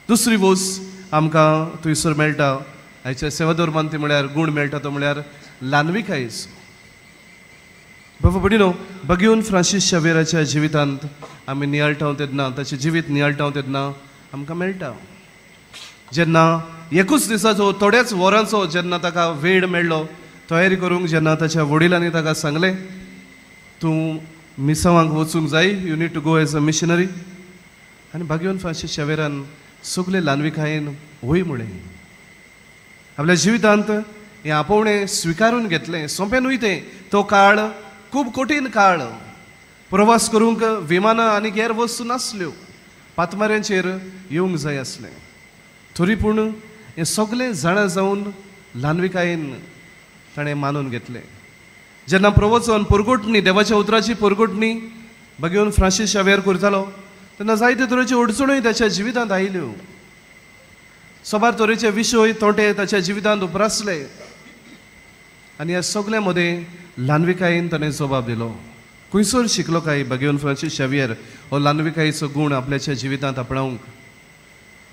दुसरी वस्त आमकां थंयसर मेळटा आयच्या सेवाधर्मान, ती म्हळ्यार गूण मेळटा तो म्हळ्यार ल्हानविकायेचो. बाबा भयणीनो, भगीवन फ्रांसीस शावेराच्या जिवितांत आमी नियाळटा तेन्ना, ताचें जिवीत नियाळटा तेन्ना आमकां मेळटा, जेन्ना एकूच दिसाचो थोड्याच वरांचो जेन्ना ताका वेळ मेळ्ळो तयारी करूंक, जेन्ना ताच्या वडिलांनी ताका सांगलें तूं मिसांवांक वचूंक जाय, you need to go as a missionary, आनी भाग्यवन फ्रांसीस शावेरान सगळे ल्हानविकायेन वय म्हळें. आपल्या जिवितांत हें आपोवणें स्विकारून घेतलें. सोंपें न्हय तें, तो काळ खूब कठीण काळ. प्रवास करूंक विमानां आनी हेर वस्तू नासल्यो, पातमाऱ्यांचेर येवंक जाय आसलें. तरी पूण हें सगळें जाणा जावन ल्हानविकायेन ताणें मानून घेतलें. जेन्ना प्रवचन परगटणी, देवाच्या उतराची परगटणी भगीवन फ्रांसीस शावेर करतालो तेन्ना जायते तरेच्यो अडचण्योय ताच्या जिवितांत आयल्यो. साबार तरेचे विशय तोटे ताच्या जिवितांत उप्रासले आनी ह्या सगल्या मदें ल्हानविकायेन ताणें जबाब दिलो. खंयसर शिकलो काय भगीवन फ्रांसीस शावियर हो ल्हानविकायेचो गूण आपल्याच्या जिवितांत आपणावंक?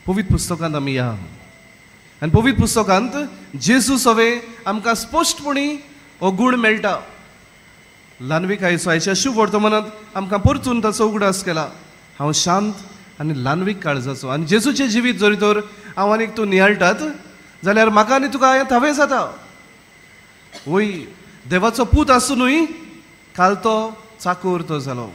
पवित्र पुस्तकांत आमी या आनी पवित्र पुस्तकांत जेजू सवे आमकां स्पश्टपणी हो गूण मेळटा ल्हानविकायेचो. आयच्या शुभ वर्तमानांत आमकां परतून ताचो उगडास केला. हांव शांत आनी ल्हानवीक काळजाचो. आनी जेजूचें जिवीत जरी तर हांव आनीक तूं नियाळटात जाल्यार म्हाका आनी तुका हें थावें जाता. वय, देवाचो पूत आसुनूय काल तो चाकूर तो जालो.